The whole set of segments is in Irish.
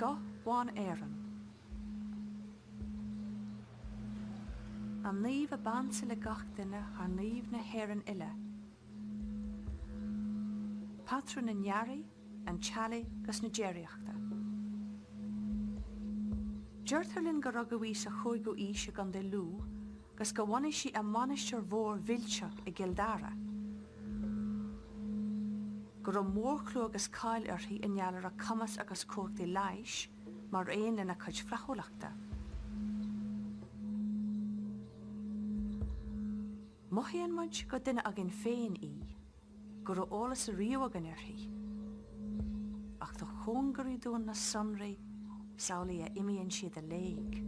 Scoth Bhan Éireann. An naomh ab ansa le gach duine thar naoimh na hÉireann uile. Patrún na n-earraí, an teallaigh 'gus na déiríochta. Deirtear linn go rugadh í sa chúigiú aois i gContae Lú 'gus go bhunaigh sí a mainistir mhór mhillteach i gCill Dara. Go raibh mórchlú agus cáil uirthi i ngeall ar a cumas agus cumhachtaí leighis mar aon lena cuid flaithiúlachta. Mothaíonn muid gur duine againn féin í. go raibh eolas ariamh againn uirthi, ach dá chóngaraí dúinn na sonraí, is amhlaidh a imíonn siad i léig.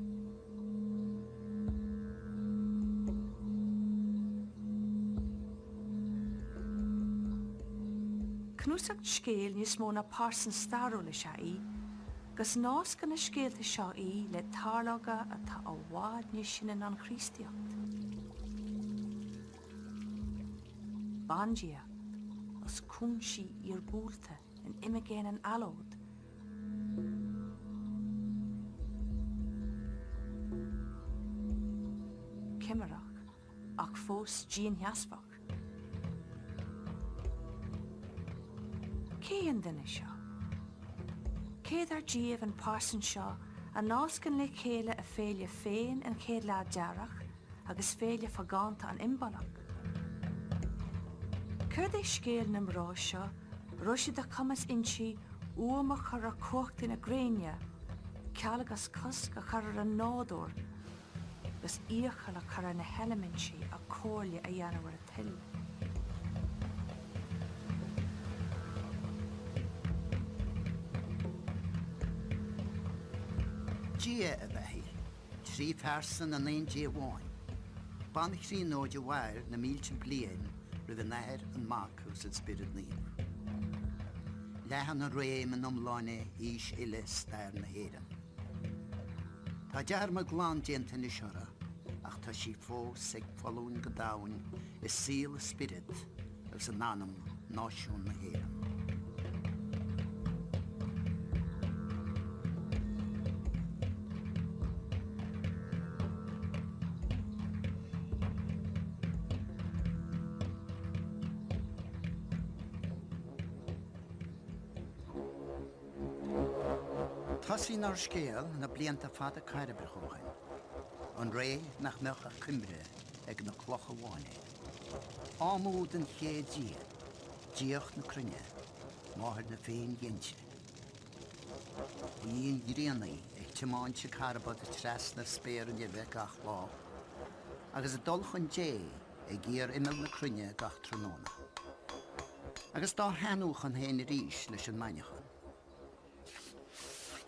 Cnuasach scéil níos mó ná pearsan stairiúil is ea í, 'gus nascann na scéalta seo í le tarlóga atá i bhfad níos sine ná an Chríostaíocht. Bandiacht as cúinsí iargúlta in imigéin an allód. Cimireach, ach fós diansheasmhach. Cé an duine seo? Cé dar díobh an pearsan seo a nascann le chéile a féile féin an chéad lá d'earrach agus féile phagánta an Imbolc. Céard é scéal na mná seo a raibh sé de chumas inti uaim a chur ar chumhachtaí na gréine, ceal agus cosc a chur ar an nádúr agus iachall a chur ar na heilimintí a comhairle a dhéanamh ar a toil? Dia ab ea í. 3 phearsa in aon Dia amháin. Banthríonóid a mhair na mílte bliain roimh an Athair, an Mac agus an Spiorad Naomh. Leathann a réim in iomláine aois uile stair na hÉireann. Tá dearmad glan déanta anois uirthi ach tá sí fós ag foluain go domhain i saol, i spiorad agus in anam náisiún na hÉireann. Tosaíonn ár scéal na blianta fada cairbreach ó shin, an ré nach mbeadh ach coimre ag na clocha amháin air. Am úd an chéad Dia, Diacht na cruinne, máthair na féinghinte. Ba í an ghrian í, ag tiomáint a carbad trasna spéir neimhe gach lá, agus ag dul chun Dé ag iar-imeall na cruinne gach tráthnóna. Agus dá hathnuachan féin arís leis an maidneachan.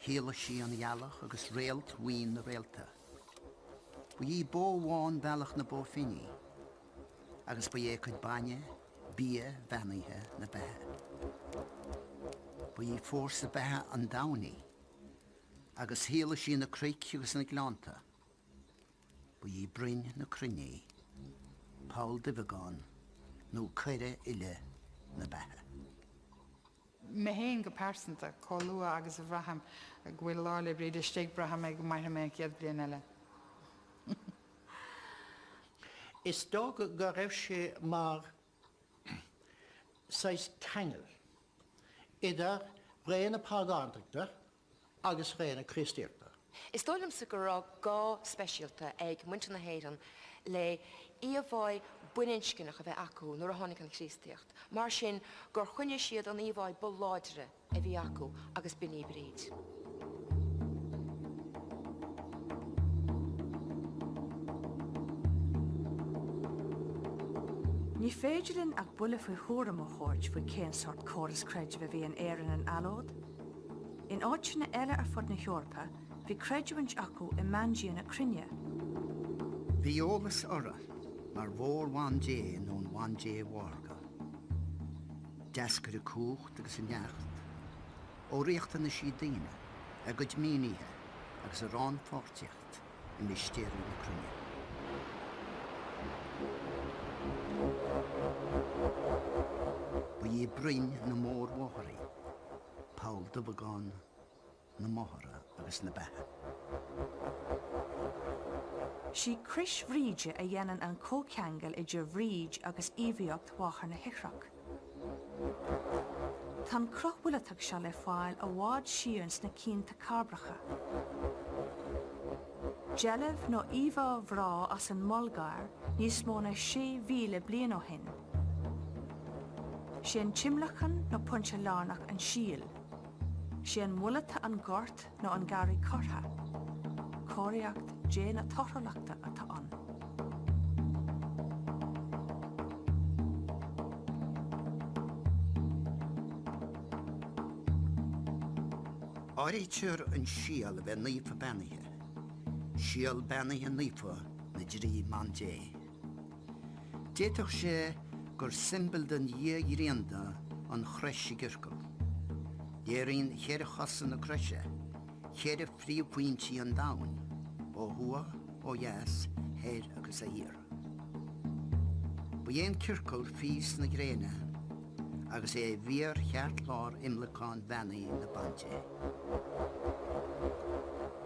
Shíothlaigh sí an ghealach agus réaltbhuíon na réalta. Ba í bó bhán Bhealach na Bó Finne í, agus ba é a cuid bainne bia beannaithe na beatha. Ba í fórsa beatha an domhain í, agus shíothlaigh sí na cnoic agus na gleannta. Ba í broinn na cruinne í, poll duibheagán nó coire uile na beatha. Mé féin go pearsanta, chomh luath agus a bhraithim go bhfuil Lá 'le Bríde istigh, braithim é go mairfidh mé an chéad bhliain eile. Is dócha go raibh sé mar saghas ceangal idir ré na págántachta agus ré na Críostaíochta. Is dóigh liomsa go raibh gá speisialta ag muintir na hÉireann le íomhá baininscneach a bheith acu nuair a tháinig an Chríostaíocht, mar sin gur choinnigh siad an íomhá ba láidre a bhí acu agus b'in í Bríd. Ní féidir linn ach buille faoi thuairim a thabhairt faoi cén sórt córas creidimh a bhí in Éirinn an allód. In áiteanna eile ar fud na hEorpa, bhí creidiúint acu i mbandia na cruinne. Bhí eolas uirthi mar mhór-bhandé nó an bhandé mhórga. D'eascair a cumhacht agus a neart ó riachtanaisí daoine, a gcuid mínithe agus a rannpháirtíocht i mistéirí na cruinne. Ba í broinn na mórmháthar í. Poll Dubhagán. na máthara agus na beatha. Sí Crois Bhríde a dhéanann an comhcheangal idir Bhríd agus íomhaíocht Mháthair na hIthreach. Tá an cruth mhuileatach seo le fáil i bhfad siar ins na cianta cairbreacha. Deilbh nó íomhá bhreá as an mBulgáir níos mó ná 6,000 bliain ó shin. Sé an t-imleacán nó pointe lárnach an síol. Sé an muileata an gort nó an garraí cortha. Comharthaíocht Dé na torthúlachta atá ann. Áirítear an síol a bheith naofa beannaithe, síol beannaithe naofa na dtrí mBandé. D'fhéadfadh sé gur siombail den dhia ghrianda an chrois i gciorcal. Léiríonn cheithre chosa na croise cheithre phríomhphointí an domhain, ó thuaidh, ó dheas, thoir agus thiar. Ba é an ciorcal fís na gréine agus é i bhfíor-cheartlár imleacáin bheannaithe na bandé.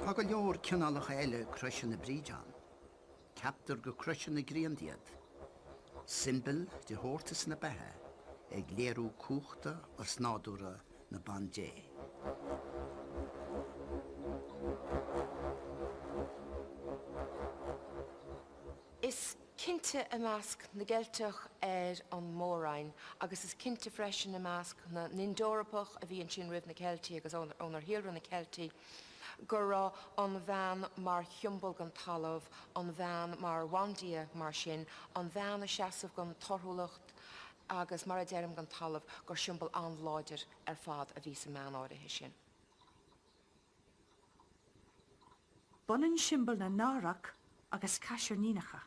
Tá go leor cineálacha eile croiseanna Bríde ann. Ceaptar gur croiseanna grianda iad, siombail de thabhartas na beatha ag léiriú cumhachta osnádúrtha na bandé. Is cinnte i measc na gCeilteach ar an Mór-Roinn agus is cinnte freisin i measc na nInd-Eorpach a bhí ansin roimh na Ceiltigh agus ónar shíolraigh na Ceiltigh, go raibh an bhean mar shiombail den talamh, an bhean mar bhandia mar sin, an bhean ag seasamh don torthúlacht agus mar a deirim don talamh, gur siombail an-láidir ar fad a bhí sa mbean áirithe sin. Baineann siombail na nathrach agus caisirníneacha.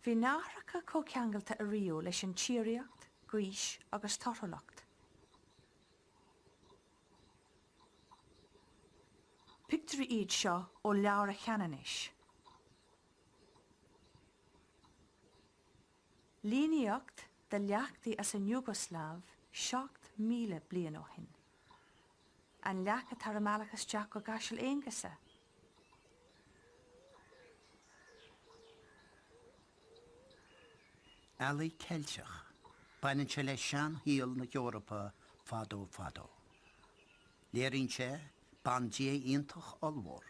Bhí nathracha comhcheangailte ariamh leis an tsíoraíocht, gaois agus torthúlacht. Pictiúirí iad seo ó Leabhar Cheanannais. Líníocht de leachtaí as an Iúgoslaiv 7,000 bliain ó shin. An leac atá ar an mbealach isteach go gCaiseal Aonghusa. Ealaí Ceilteach, baineann sé le seanshaol na hEorpa fadó fadó. Léiríonn sé bandia iontach ollmhór.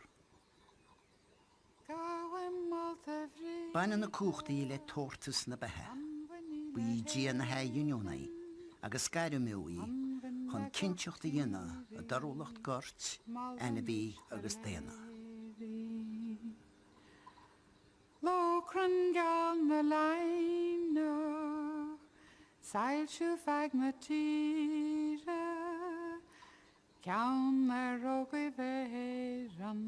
Baineann a cumhachtaí le tabhartas na beatha. Ba í dia na hathghiniúna í agus gairmeadh í chun cinnteacht a dhéanamh i dtorthúlacht goirt, ainmhí agus daonna. Lóchrann geal na Laighneach, soilsiú feadh na tíre. Ceann ar ógaibh Éireann,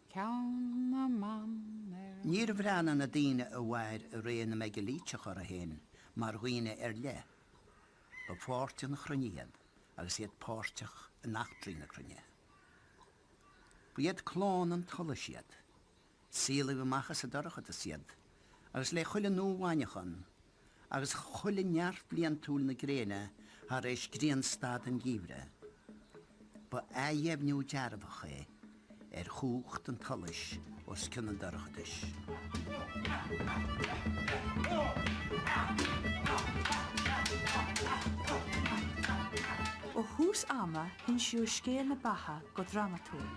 ceann na mban ar an. Níor bhreathnaigh na daoine a mhair i ré na meigilíteach orthu féin mar dhaoine ar leith. Ba pháirt den chruinne iad agus iad páirteach in eachtraí na cruinne. Ba iad clann an tsolais iad. Saolaíodh amach as an dorchadas iad, agus le chuile nuabhainneachan agus chuile neart bhliantúil na gréine thar éis grianstad an gheimhridh, ba athdheimhniú dearfach é ar chumhacht an tsolais os cionn an dorchadais. Ó thús ama, insíodh scéal na beatha go drámatúil.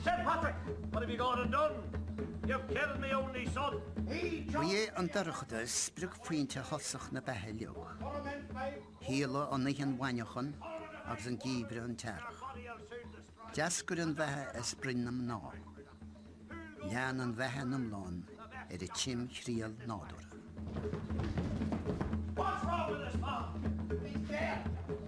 Saint Patrick, what have you gone and done? You've killed me only son. Ba é an dorchadas spriocphointe thosach na beatha uilig. Shíothlaigh an oíche an bhainneachan agus an geimhreadh an t-earrach. D'eascair an bheatha as broinn na mná. Lean an bheatha in iomlán ar a timthriall nádúrtha. What's wrong with this man? He's dead.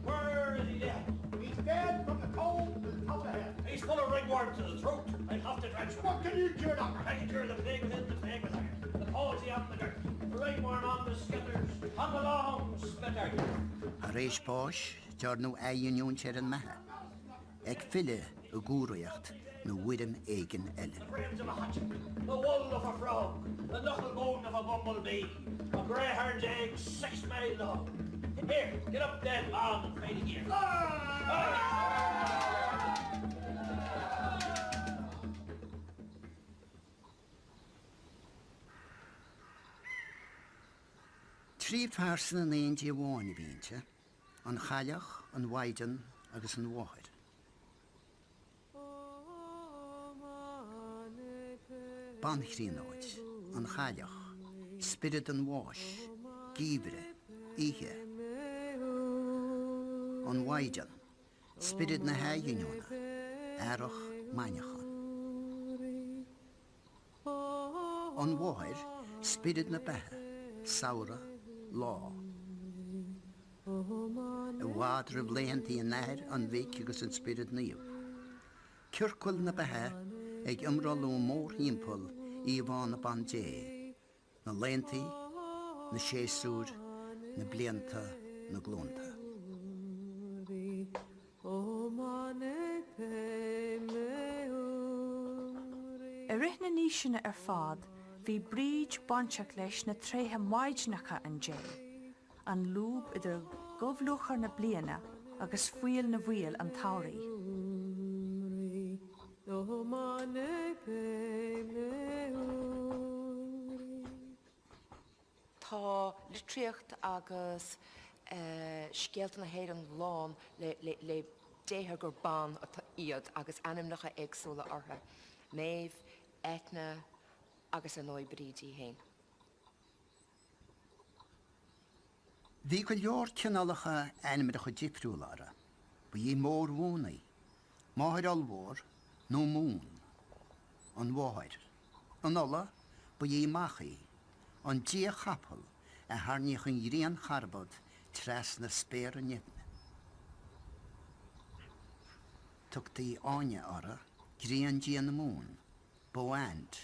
Where is he dead? He's dead from the cold to the top of the head. He's full of ringworm to the throat. I'll have to drench him. What can you cure, doctor? I can cure the plague within, the plague without, the palsy and the gout, the ringworm and the skitters, and the long spit out. Tar éis báis, dearnadh athghiniúint ar an mbeatha, ag filleadh. i gcumhraíocht nó bhfoirm éigin eile. The brains of a hatchet, the wool of a frog, the knuckle bone of a bumblebee, a greyhound's egg 6 mile long. Here, get up then, man, and fight again. Tri phearsa in aon Dia amháin a bhí inti, an Chailleach, an Mhaighdean agus an Mháthair. Banthríonóid, an Chailleach, Spiorad an Bháis, Geimhreadh, Oíche. An Mhaighdean, Spiorad na hAthghiniúna, Earrach, Maidneachan. An Mháthair, Spiorad na Beatha, Samhradh, Lá. I bhfad roimh laethantaí an Athar, an Mhic agus an Spioraid Naomh. Ciorcal na beatha ag iomrothlú mórthimpeall íomhá na Bandé. Na laethantaí, na séasúir, na blianta, na glúnta. I rith na n-aoiseanna ar fad bhí Bríd bainteach leis na tréithe maighdneacha an Dé, an lúb idir dhubhlúthchar na bliana agus fuíoll na bhfuíoll an tsamhraidh. Tá litríocht agus scéalta na hÉireann lán le déithe gur ban iad agus ainmneacha éagsúla orthu, Méabh, Eithne agus ar ndóigh Bríd í féin. Bhí go leor cineálacha ainmneacha difriúla uirthi. Ba í Mór Mhumhan í, Máthair Ollmhór nó Mumhan, an Mháthair. In Ulaidh, ba í Macha í, an dia chapall a tharraingíodh an ghriancharbad trasna spéartha neimhne. Tugtaí Áine uirthi, griandia na Mumhan. Boand,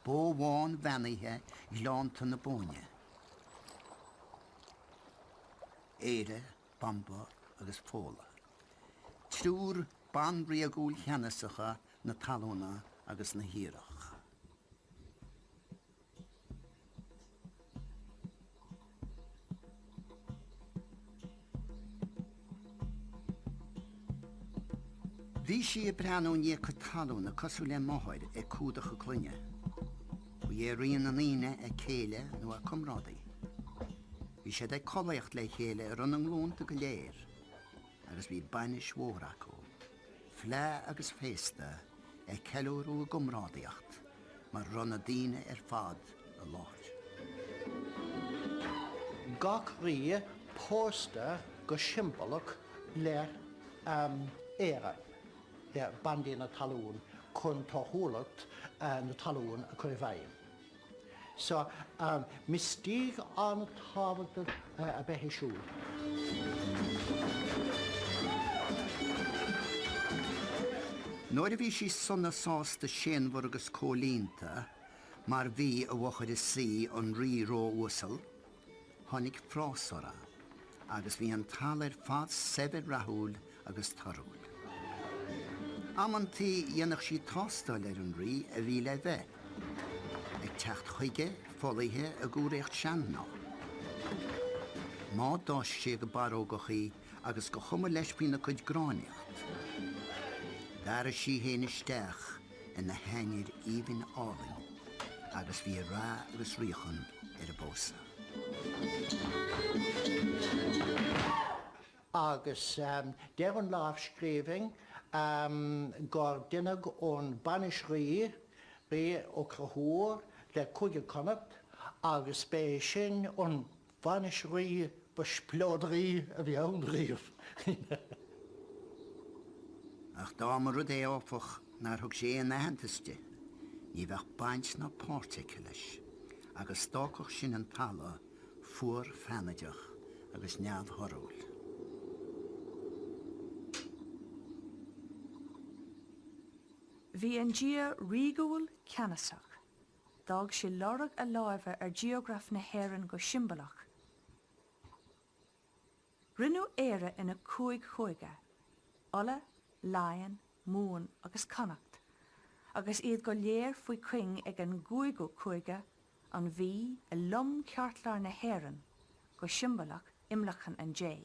bó bhán bheannaithe Ghleannta na Bóinne, Éire, Banba agus Fódhla, triúr ban ríogúil cheannasacha na talúna agus na hithreach. Bhí sí ag breathnú i ndiaidh a cuid talúna cosúil le máthair ag cumhdach a clainne. Ba é rí na ndaoine a céile nó a comrádaí. Bhí siad ag collaíocht le chéile i rith na nglúnta go léir agus bhí bainis mhór acu, fleá agus féasta ag ceiliúradh a gcomrádaíocht. mar a raibh na daoine ar fad i láthair. Gach rí pósta go siombalach le Éire, le bandia na talún, chun torthúlacht na talún a chur i bhfeidhm. So, mistéir an-tábhachtach ab ea é siúd. Nuair a bhí sí sona sásta séanmhar agus comhlíonta mar bhí i bhfochair a saoi an rí ró-uasal, tháinig fás uirthi agus bhí an talamh ar fad saibhir rathúil agus torthúil. Amantaí dhéanadh sí tástáil ar an rí a bhí le bheith ag teacht chuige folaithe i gcumhraíocht seanmhná. Má d'fháisc sé go barrógach í agus go chuma leis faoina cuid gráinneacht, d'athraigh sí féin isteach ina hainnir aoibhinn álainn agus bhí rath agus ríochan ar an bpósadh. Agus deir an lámhscríbhinn gur deineadh an bainis rí, rí Ó Conchúir le Cúige Connacht agus b'é sin an bhainis rí ba spleodraí a bhí ann riamh. Ach dá mba rud é, áfach, nár thug sé aon aitheantas di, ní bheadh baint ná páirt aici leis, agus d'fhágfadh sin an talamh fuar feannaideach agus neamhthorthúil. Bhí an dia ríogúil ceannasach. D'fhág sé lorg a láimhe ar gheograif na hÉireann go siombalach. Rinneadh Éire ina cúig chúige, Uladh, Laighean, Mumhan agus Connacht, agus iad go léir faoi chuing ag an gcúigiú cúige, an Mhí, i lom-cheartlár na hÉireann, go siombalach imleacan an Dé.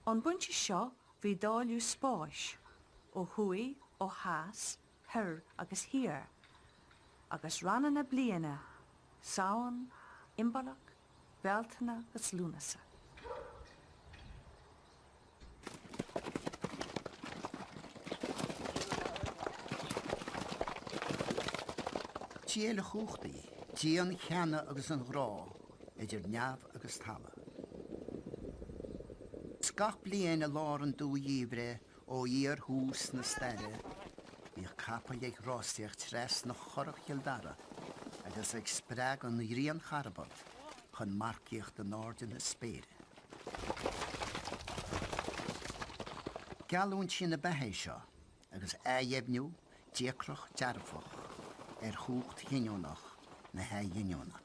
Ón bpointe seo bhí dáileadh spáis, ó thuaidh, ó theas, thoir agus thiar, agus ranna na bliana, Samhain, Imbolc, Bealtaine agus Lúnasa. Dia uilechumhachtaí, Dia an cheana agus an ghrá idir neamh agus talamh. 'S gach bliain i lár an dúgheimhridh ó fhíor-thús na staire, bhíodh capaill ag rásaíocht trasna Churrach Chill Dara agus ag spreagadh an ghriancharbad chun marcaíocht in airde na spéire. Geallúint na beatha é seo agus athdheimhniú díocrach dearfach ar chumhacht chinniúnach na hathghiniúna.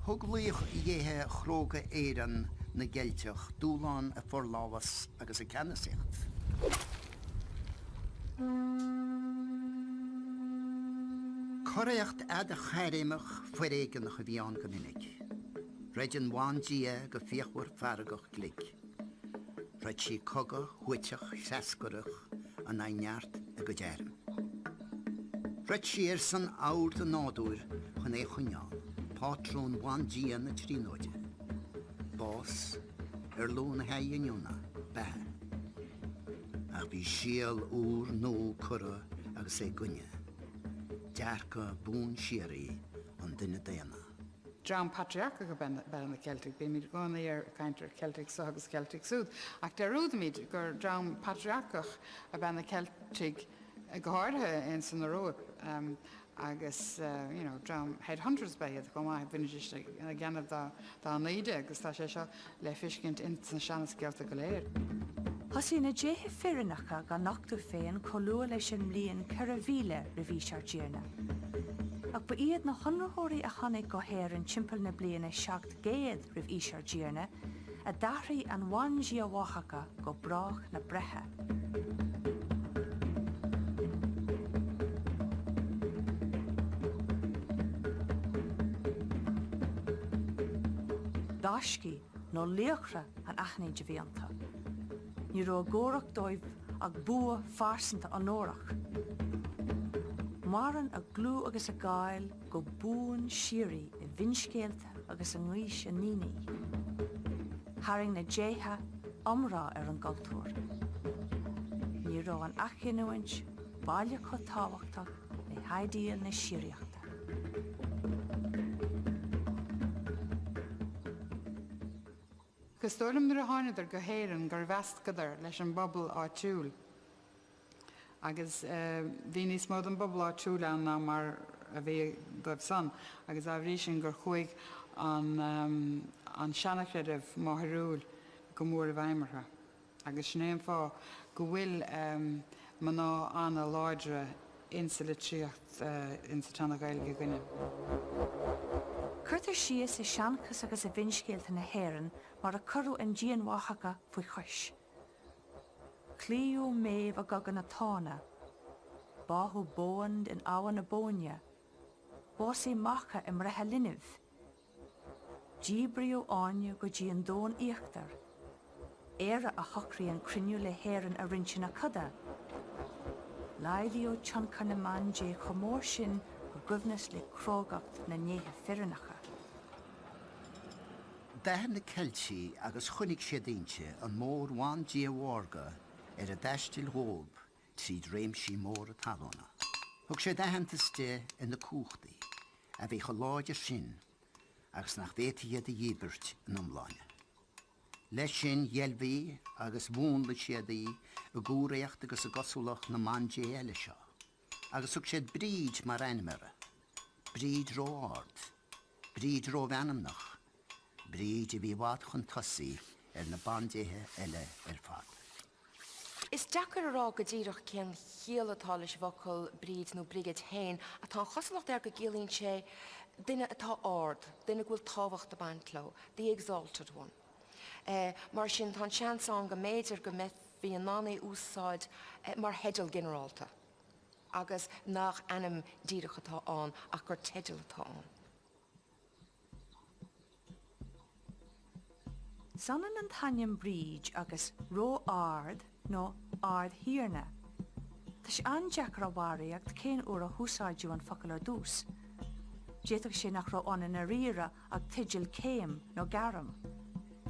Thug laochdhéithe chróga Éireann na gCeilteach dúshlán a forlámhas agus a ceannasaíocht. Coraíocht fhada chaithréimeach foréigeanach a bhí ann go minic. Throid an bhandia go fíochmhar feargach glic. Throid sí cogadh shuaiteach threascarach in aghaidh neart a gcuid airm. Throid sí ar son ord an nádúir chun é a choinneáil, pátrún bhandia na Tríonóide. Bás, ar lú na hathghiniúna, beatha. Ach bhí síol úr nua curtha agus é i gcoinne dearcadh buan síoraí an duine daonna. Dream patrarcach ab ea na Ceiltigh. Bímid i gcónaí ag caint ar Ceiltigh seo agus Ceiltigh siúd, ach dearúdaimid gur dream patrarcach ab ea na Ceiltigh, go háirithe ins an Eoraip, agus you know dream head hunters ab ea iad chomh maith, bhídís ag déanamh dá n-aoide agus tá sé seo le feiscint ins na seanscéalta go léir. Thosaigh na déithe fireannacha dhá nochtadh féin chomh luath leis an mbliain 4000 roimh aois ár dTiarna. Ach ba iad na hionraitheoirí a tháinig go hÉirinn timpeall na bliana 700 roimh aois ár dTiarna a d'athraigh an bhandia Mhacha go brách na breithe. Gaiscígh nó laochra anaithnid a bhí iontu. Ní raibh i gcomhrac dóibh ach bua phearsanta onórach. Maireann a gclú agus a gcáil go buan síoraí i bhfinscéalta agus i ngaois a ndaoine. Tharraing na déithe iomrá ar an gcultúr. Ní raibh an athghiniúint baileach chomh tábhachtach le hidéal na síoraíochta. Is dóigh liom nuair a tháinadar go hÉireann gur mheascadar leis an bpobal áitiúil agus bhí níos mó den bpobal áitiúil ann ná mar a bhí dóibh san agus dá bhrí sin gur chuaigh an an seanchreideamh máithiriúil go mór i bhfeidhm orthu. Agus sin é an fáth go bhfuil mná ana-láidre insa litríocht insa tSeana-Ghaeilge againne. Cuirtear síos i seanchas agus i bhfinscéalta na hÉireann mar a cuireadh an Dian Mhacha faoi chois. Cloíodh Méabh i gCogadh na Tána. Báthadh Boand in Abha na Bóinne. Bhásaigh Macha i mbreith a linbh. Díbríodh Áine go dtí an Domhan Íochtar. Éire a shocraigh an cruinniú le hÉirinn a roinnt ina coda. Laghdaíodh tionchar na mban-dé chomh mór sin i gcoibhneas le crógacht na ndéithe fireannacha. D'aithin na Ceiltigh agus choinnigh siad inti an mór-bhandia mhórga ar a dtaistil dhóibh tríd réimsí móra talúna. Thug siad aitheantas di ina cumhachtaí, a bhí chomh láidir sin agus nach bhféadfaí iad a dhíbirt ina iomláine. Leis sin, dheilbhigh agus mhúnlaigh siad í i gcumhraíocht agus i gcosúlacht na mbandéithe eile seo, agus thug siad Bríd mar ainm uirthi, Bríd ró-ard, Bríd rómheanmnach, Bríd a bhí i bhfad chun tosaigh ar na bandéithe eile ar fad. Is deacair a rá go díreach cén chiall atá leis an bhfocal Bríd nó Brigid féin ach tá an chosúlacht air go gciallaíonn sé duine atá ard, duine go bhfuil tábhacht ag baint leo, the exalted one. Mar sin tá an seans ann go mb'fhéidir go mbeifí in ann é a úsáid mar theideal ginearálta agus nach ainm díreach atá ann ach gur teideal atá ann. Is ionann an t-ainm Bríd agus Ró-Ard nó Ardthiarna. Tá sé an-deacair a bharraíocht cén uair a húsáideadh an focal ar dtús. D'fhéadfadh sé nach raibh ann i ndáiríre ach teideal céim nó gairm.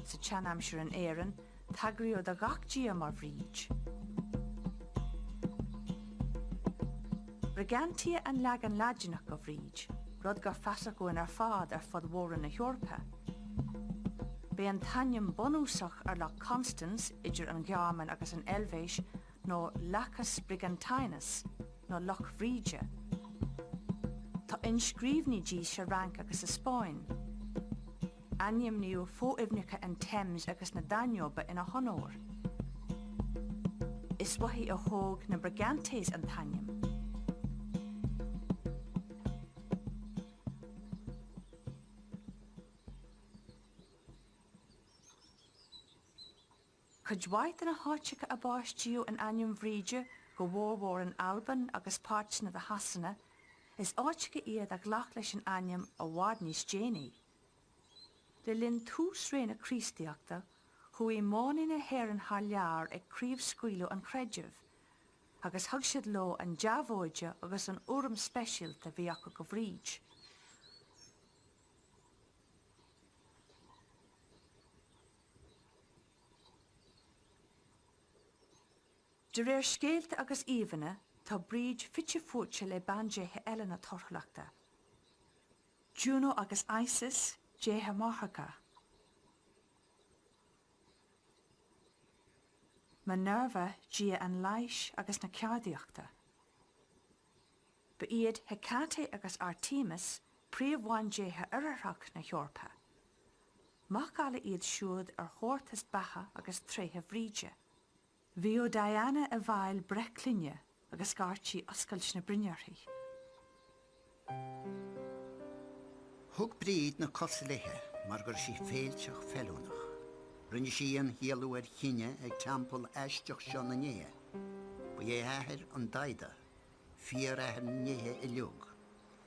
Sa tseanaimsir in Éirinn, Tagraíodh do gach dia mar Bhríd. Brigantia an leagan Laidineach go Bhríd, rud gur feasach dhúinn ar fad ar fud mhór-roinn na hEorpa. B'é an t-ainm bunúsach ar Loch Constance idir an Ghearmáin agus an Eilvéis nó Lacus Brigantinus nó Loch Bhríde. Tá inscríbhinní di sa Fhrainc agus sa Spáinn. Ainmníodh fo-aibhneacha an Thames agus na Danóibe ina honóir. Is uaithi a thóg na Brigantes an t-ainm. Cuid mhaith de na háiteacha a báistíodh in ainm Bhríde, go mhórmhór in Albain agus páirteanna de Shasana, is áiteacha iad a ghlac leis an ainm i bhfad níos déanaí. Le linn tús ré na Críostaíochta, chuaigh manaigh na hÉireann thar lear ag craobhscaoileadh an chreidimh, agus thug siad leo an deabhóid agus an urraim speisialta a bhí acu go Bhríd. De réir scéalta agus íomhánna, tá Bríd fite fuaite le bandéithe eile na torthúlachta, Juno agus Isis, déithe máithreacha, Minerva, dia an leighis agus na ceardaíochta. Ba iad Hecate agus Artemis príomh-bhandéithe Oirthearach na hEorpa. Macalla iad siúd ar thabhartas beatha agus tréithe Bhríde. Bhíodh Diana i bhfeighil breith clainne agus gairtí oscailt na broinne uirthi. Thug Bríd na cosa léithe mar go raibh sí féilteach feiliúnach. Rinne sí imshialú ar chine ag teampall aisteach seo na ndéithe. Ba é a athair an Daghda, fíor-athair na ndéithe uilig,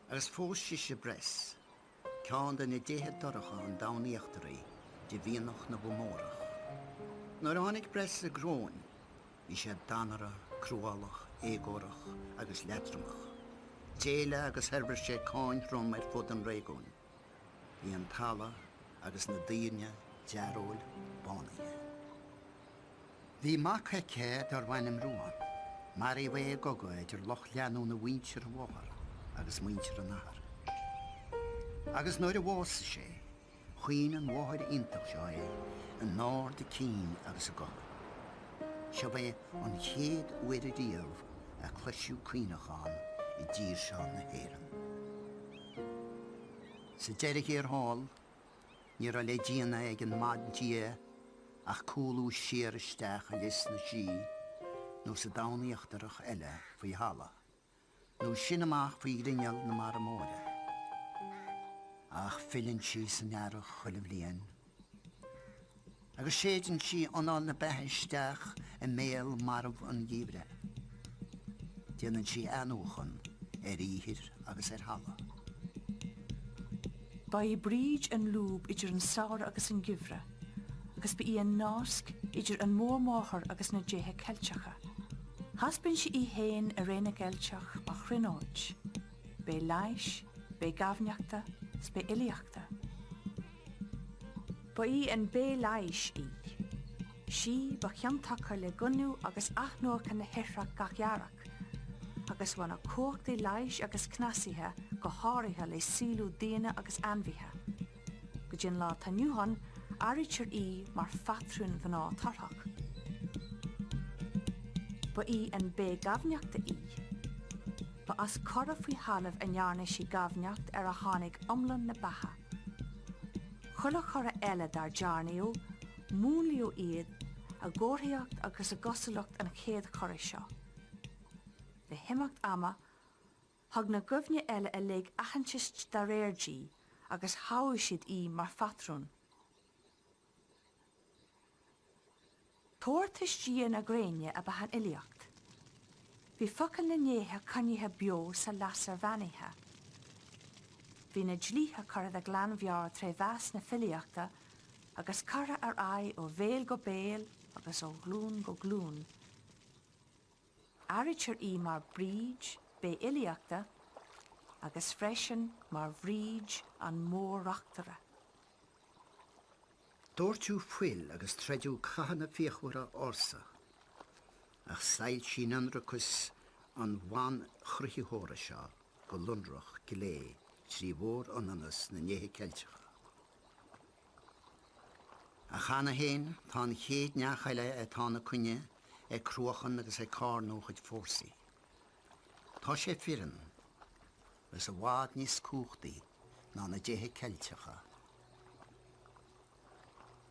agus phós sise Bres, ceann de na déithe dorcha an domhain íochtaraigh, de mhianach na bhFomórach. Nuair a tháinig Bres i gcoróin, bhí sé danartha, cruálach, éagórach agus leatromach. D'éiligh agus thoirbhir sé cáin throm ar fud an réigiúin. Bhí an talamh agus na daoine dearóil bánaithe. Bhí mac aici darbh ainm Ruán. Maraíodh é i gcogadh idir lucht leanúna mhuintir a mháthar agus muintir an athar. Agus nuair a bhásaigh sé, chaoin an mháthair iontach seo é in ard a cinn agus a gutha. Seo é an chéad uair ariamh a cloiseadh caoineachán i dtír seo na hÉireann. Sa deireadh thiar thall, Ní raibh le déanamh ag an mbandia ach cúlú siar isteach i Lios na Sí nó sa domhan íochtarach eile faoi thalamh, nó sin amach faoi ghrinneall na mara móire. Ach filleann sí san earrach chuile bhliain. Agus séideann sí anáil na beatha isteach i mbéal marbh an gheimhridh. Déanann sí athnuachan ar ithir agus ar thalamh. Ba í Bríd an lúb idir an samhradh agus an geimhreadh, agus ba í an nasc idir an Mhórmháthair agus na déithe Ceilteacha. Thaispeáin sí í féin i ré na gCeilteach mar thríonóid, bé leighis, bé gaibhneachta 's bé fhilíochta. Ba í an bé leighis í. Sí ba chiontacha le goineadh agus athnuachan na hithreach gach earrach, agus bhain a cumhachtaí leighis agus cneasaithe go háirithe le saolú daoine agus ainmhithe. Go dtí an lá atá inniu ann, áirítear í mar phatrún mhná torthach. Ba í an bé gaibhneachta í. Ba as cora faoi thalamh a ndearna sí gaibhneacht ar a tháinig iomlán na beatha. Chuile chora eile dár dearnaíodh, múnlaíodh iad I gcomharthaíocht agus i gcosúlacht an chéad churaidh seo. Le himeacht ama, thug na gaibhne eile uilig aitheantas dá réir di agus thoghadh siad í mar phatrún. Tabhartas Dia na Gréine ab ea an fhilíocht. Bhí focail na ndéithe coinnithe beo sa lasair bheannaithe. Bhí na dlíthe curtha de ghlanmheabhair tré mheas na filíochta agus curtha ar aghaidh ó bhéal go béal agus ó ghlúin go glúin. Áirítear í mar Bríd, Bé Fhilíochta, agus freisin mar Bhríd an Mór-Reachtaire. Dóirteadh fuil agus troideadh cathanna fíochmhara ársa, ach soilsíonn ionracas an bhanchruthaítheora seo go lonrach glé trí mhór-ionannas na ndéithe Ceilteacha. Ach cheana féin tá an chéad neach eile atá ina coinne ag cruachan agus ag carnadh a chuid fórsaí. Tá sé fireann, agus i bhfad níos cumhachtaí ná na déithe Ceilteacha.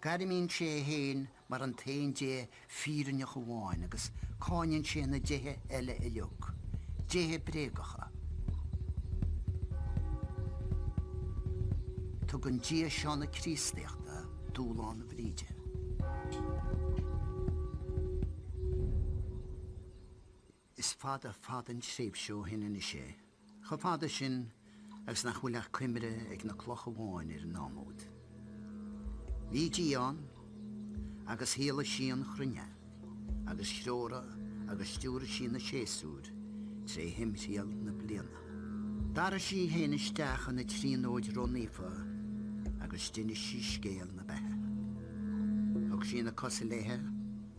Gairmíonn sé é féin mar an t-aon Dé fírinneach amháin agus cáineann sé na déithe eile uilig, déithe bréagacha. Tugann Dia seo na Críostaíochta dúshlán Bhríde. Is fada fada an tréimhse ó shin anois é, chomh fada sin agus nach bhfuil ach cuimhre ag na clocha amháin ar an am úd. Bhí Dia ann, agus shaolaigh sí an chruinne, agus threoraigh agus stiúraigh sí na séasúir tré thimthriall na bliana. D'athraigh sí í féin isteach ina tríonóid ró-naofa agus d'inis sí scéal na beatha. Thug sí na cosa léithe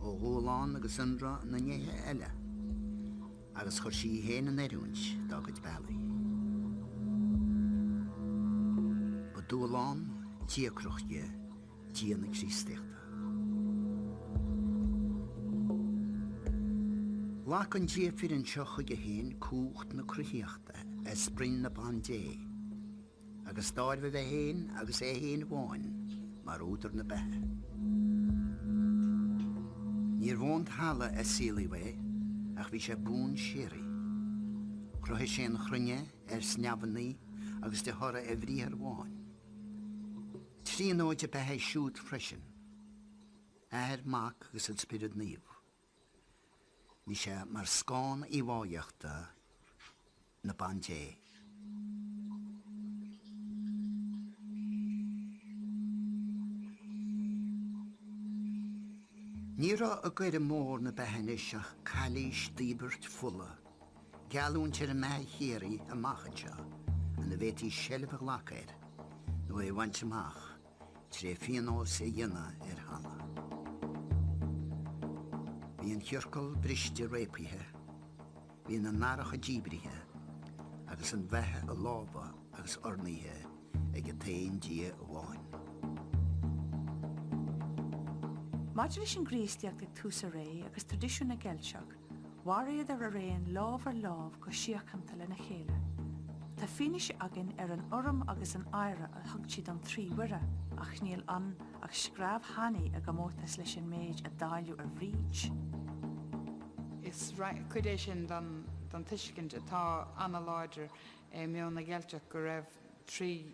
ó dhúshlán agus ionradh na ndéithe eile, agus chuir sí í féin in oiriúint dá gcuid bealaí. Ba dúshlán díocrach di Dia na Críostaíochta. Ghlac an Dia fireann seo chuige féin cumhacht na cruthaíochta as broinn na Bandé, agus d'áirbhigh é féin agus é féin amháin mar údar na beatha. Níorbh ón talamh a saolaíodh é, ach bhí sé buan síoraí. Chruthaigh sé an chruinne ar neamhanna agus de thoradh a bhriathair amháin. Tríonóid ab ea é siúd freisin, Athair, Mac agus an Spiorad Naomh. Bhí sé mar scáth íomháíochta na Bandé. Ní raibh i gcoire mór na beatha anois ach cailís d'íobairt fola, geallúint ar an mbeatha shíoraí amach anseo ina bhféadfaí seilbh a ghlacadh air nó é a bhaint amach tré phionós a dhéanamh ar Shalla. Bhí an ciorcal briste réabtha. Bhí na nathracha díbrithe agus an bheatha i lámha agus urnaithe ag an t-aon Dia amháin. Maidir leis an gCríostaíocht ag tús a ré agus traidisiún na gCeilteach, mhaireadar araon lámh ar lámh go síochánta lena chéile. Tá fianaise againn ar an urraim agus an adhradh a thugtaí don Trí Mhuire, ach níl ann ach screamh thanaí i gcomórtas leis an méid a dáileadh ar Bhríd. Is cuid é sin den tuiscint atá ana-láidir i meon na gCeilteach go raibh trí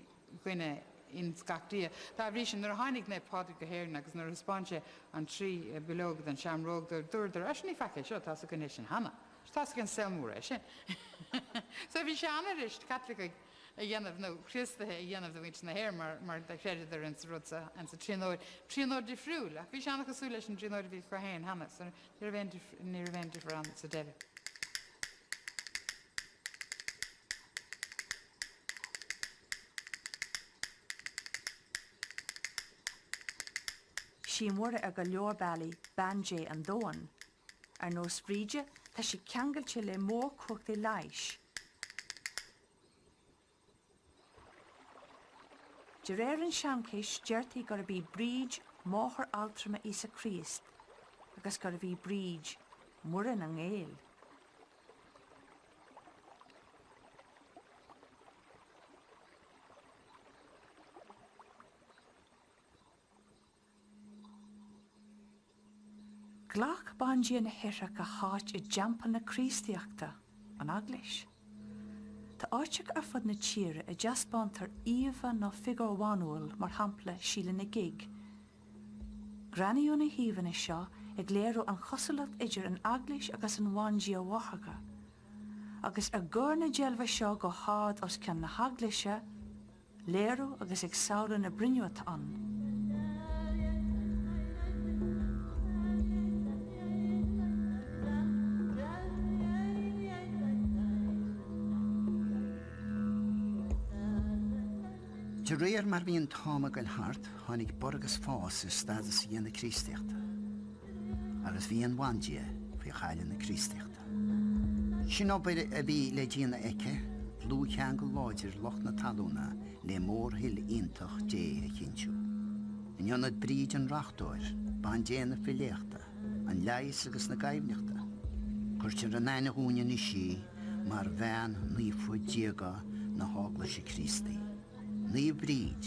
dhuine ins gach Dia. Dá bhrí sin, nuair a tháinig Naomh Pádraig go hÉirinn agus nuair a thaispeáin sé an trí bileog den seamróg dóibh, dúradar, Á, ní faic é seo, tá's againn é sin cheana. Tá's ag an saol mór é sin. So bhí sé an-fhuirist Caitlicigh a dhéanamh nó Críostaithe a dhéanamh de mhuintir na hÉireann mar mar do chreideadar ins rud sa ins an tríonóid, tríonóid difriúil ach bhí sé an-chosúil leis an dtríonóid a bhí acu féin cheana so ní raibh aon ní raibh aon difear ann sa deireadh. Sí Muire ar go leor bealaí bean Dé an domhain. Ar nós Bhríde, tá sí ceangailte le mórchumhachtaí leighis. De réir an seanchais, deirtí gurb í Bríd máthair altrama Íosa Críost agus gurbh í Bríd Muire na nGael. Ghlac bandia na hithreach a háit i dteampall na Críostaíochta, an Eaglais. Tá áiteacha ar fud na tíre a dtaispeántar íomha nó figiúr bhanúil, mar shampla Síle na Gig. Greanaíodh na híomhánna seo ag léiriú an chosúlacht idir an Eaglais agus an bhandia mháithreacha. Agus ar gcur na deilbhe seo go hard os cionn na heaglaise, léiriú agus ag samhlú na broinne atá ann. De réir mar bhí an t-am ag goil thart, tháinig borradh agus fás ar stádas Dhia na Críostaíochta, agus bhí an bhandia faoi chaille na Críostaíochta. Sin obair a bhí le déanamh aici, dlúthcheangal láidir lucht na talúna le mórthoil iontach Dé a chinntiú. In ionad Bríd an Reachtóir, bandé na filíochta, an leighis agus na gaibhneachta, cuirtear in aithne dhúinn anois í mar bhean naofa diaga na hEaglaise Críostaí. Naomh Bríd,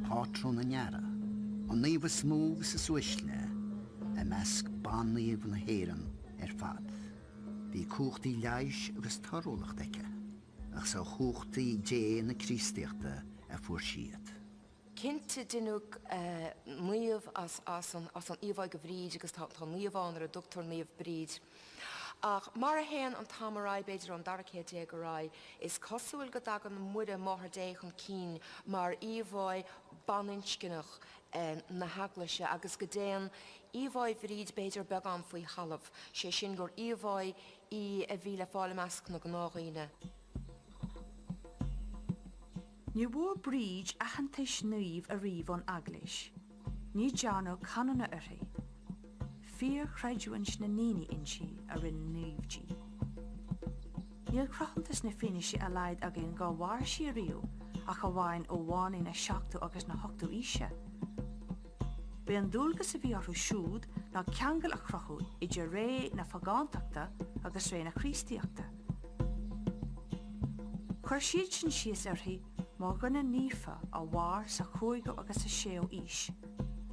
pátrún na nEarra, an naomh is mó agus is uaisle i measc ban-naoimh na hÉireann. ar fad. Bhí cumhachtaí leighis agus torthúlachta aici, ach is ó chumhachtaí Dé na Críostaíochta a fuair sí iad. Cinnte deineadh naomh as an íomhá de Bhríd agus tá naomh ann ar a dtugtar Naomh Bríd. Ach mar a théann an t-am ar aghaidh, b'fhéidir ón dara céad déag ar aghaidh, is cosúil go dtagann Muire Máthair Dé chun cinn mar íomhá baininscneach na hEaglaise agus go dtéann íomhá Bhríd b'fhéidir beagán faoi thalamh, sé sin gur íomhá í a bhí le fáil i measc na gnáthdhaoine. Ní bhfuair Bríd aitheantas naoimh ariamh ón Eaglais. Ní dearnadh canónú uirthi. Fíorchreidiúint na ndaoine inti a rinne naomh di. Níl cruthúnas ná fianaise dá laghad againn gur mhair sí ariamh, ach amháin ó mhanaigh na seachtú agus na hochtú aoise. B'é an dualgas a bhí orthu siúd ná ceangal a chruthú idir ré na phagántachta agus ré na Críostaíochta. Chuir siadsan síos uirthi mar dhuine naofa a mhair sa chúigiú agus sa séú aois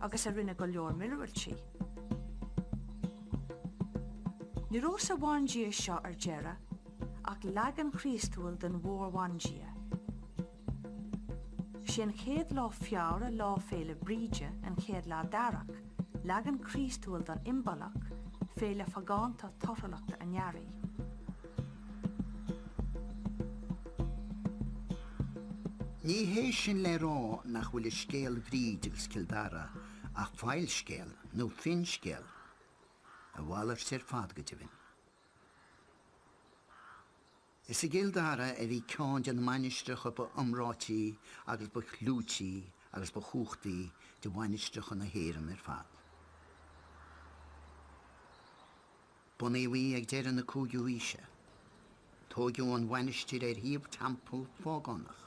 agus a rinne go leor míorúiltí. Ní raibh sa bhandia seo ar deireadh ach leagan Chríostúil den mhór-bhandia. Sé an chéad lá Feabhra Lá Féile Bríde, an chéad lá d'Earrach, leagan Críostúil don Imbolc, féile phagánta torthúlachta an earraigh. Ní hé sin le rá nach bhfuil i scéal Bhríd agus Cill Dara ach fabhalscéal nó finscéal. A mhalairt ar fad go deimhin. Is i gCill Dara a bhí ceann de na mainistreacha ba iomráití agus ba chlúití agus ba chumhachtaí de mhainistreacha na hÉireann ar fad. Bunaíodh í ag deireadh na cúigiú haoise. Tóigeadh an mhainistir ar shuíomh teampall phágánach.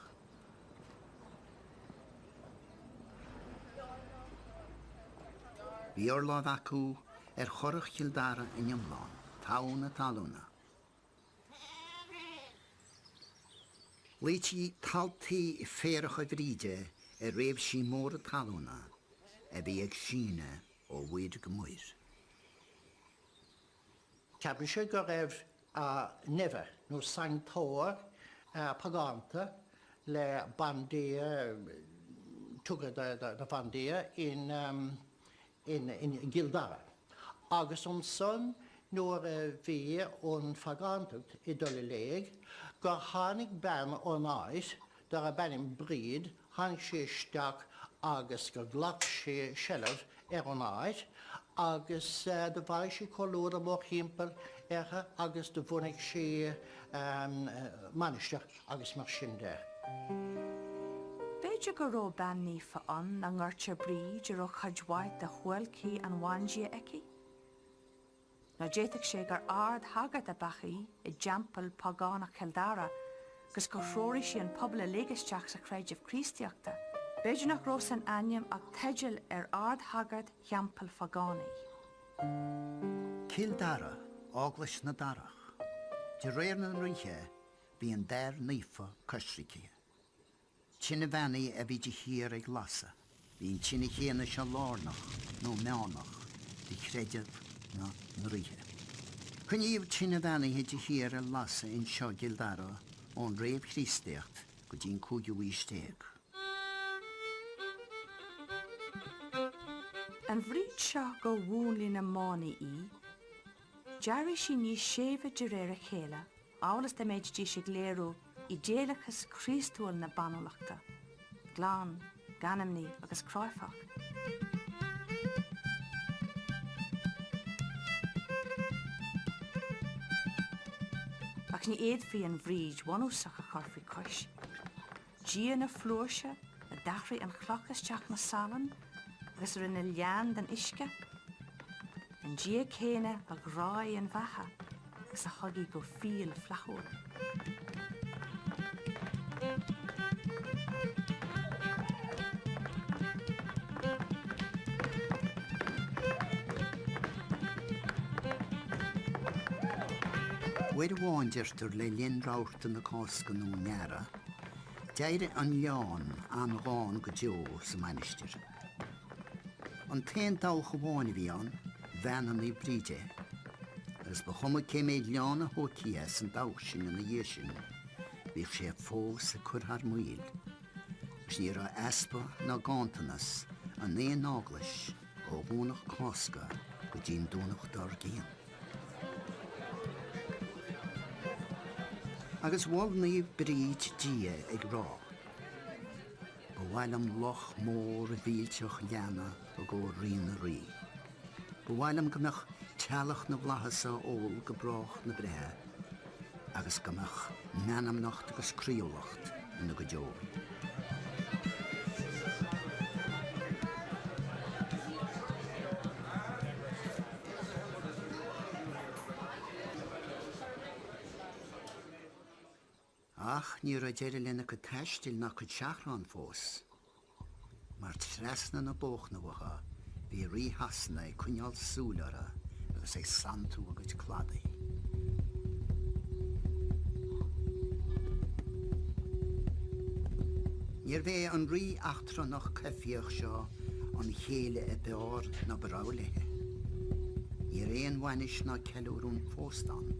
Bhí urláimh acu ar churach Chill Dara in iomlán, togha na talúna. Glaoití taltaí féaracha Bhríde ar réimsí móra talúna a bhí ag síneadh ó mhuir go muir. Ceapaimse go raibh neimhe nó sanctóir pagánta le bandia tugtha do bhandia in in gCill Dara. Agus ansan nuair a bhí an phagántacht ag dul i léig gur tháinig bean ón áit darb ainm Bríd, tháinig sí isteach agus gur ghlac sí seilbh ar an áit agus do bhailigh sí comhluadar mórthimpeall uirthi agus do bhunaigh sí mainistir agus mar sin de. B'fhéidir go raibh bean naofa ann dá ngairtear Bríd a raibh cuid mhaith de shuáilcí an bhandia aici. Nó d'fhéadfadh sé gur ard-shagart ab ea í i dteampall págánach Chill Dara agus gur threoraigh sí an pobal uilig isteach sa chreideamh Críostaíochta. B'fhéidir nach raibh san ainm ach teideal ar ard-shagart theampaill phágánaigh. Cill Dara, Eaglais na Darach. De réir na ndraoithe, bhí an dair naofa coisricthe. Tine bheannaithe a bhí de shíor ag lasadh. Bhí an tine chéanna seo lárnach, nó meánach, do chreideamh na ndraoithe. Coinníodh tine bheannaithe de shíor ar lasadh anseo i gCill Dara ón réamh-Chríostaíocht go dtí an cúigiú haois déag. An Bhríd seo gur mhúnlaigh na mánaí í, d'éirigh sí níos séimhe de réir a chéile, amhail is dá mbeidís ag léiriú idéalachas Críostúil na banúlachta, glan, gan imní agus cráifeach. Ach ní fhéadfaí an Bhríd bhunúsach a chur faoi chois. Dia na flúirse a d'athraigh an chloch isteach ina salann agus a rinne leann den uisce, an Dia céanna a ghráigh an bheatha agus a thug í go fial flaithiúil. Uair amháin, deirtear, le linn rabharta na Cásca nó an Earraigh, d'éirigh an leann an-ghann go deo sa mainistir. An t-aon dabhach amháin a bhí ann, bheannaigh Naomh Bríd é, agus ba chuma cé méid leann a thóigtí as an dabhach sin ina dhiaidh sin, bhíodh sé fós ag cur thar maoil, agus ní raibh easpa ná ganntanas in aon eaglais ó Dhomhnach Cásca go dtí an Domhnach dár gcionn. Agus mhol Naomh Bríd Dia ag rá. Ba mhaith liom loch mór mhillteach leanna i gcomhair Rí na Rí. Ba mhaith liom go mbeadh teallach na bhflaitheas á ól go brách na breithe agus go mbeadh meanmnacht agus croíúlacht ina gcuid óil. Ach ní raibh deireadh lena cuid taistil ná cuid seachrán fós, mar trasna na bóchna uathu bhí Rí Shasana ag coinneáil súil orthu agus ag santú a gcuid cladaigh. Níorbh é an rí eachtrannach coimhthíoch seo an chéile ab fhearr ná ba rogha léi. Ní raibh aon bhainis ná ceiliúradh an phósta ann.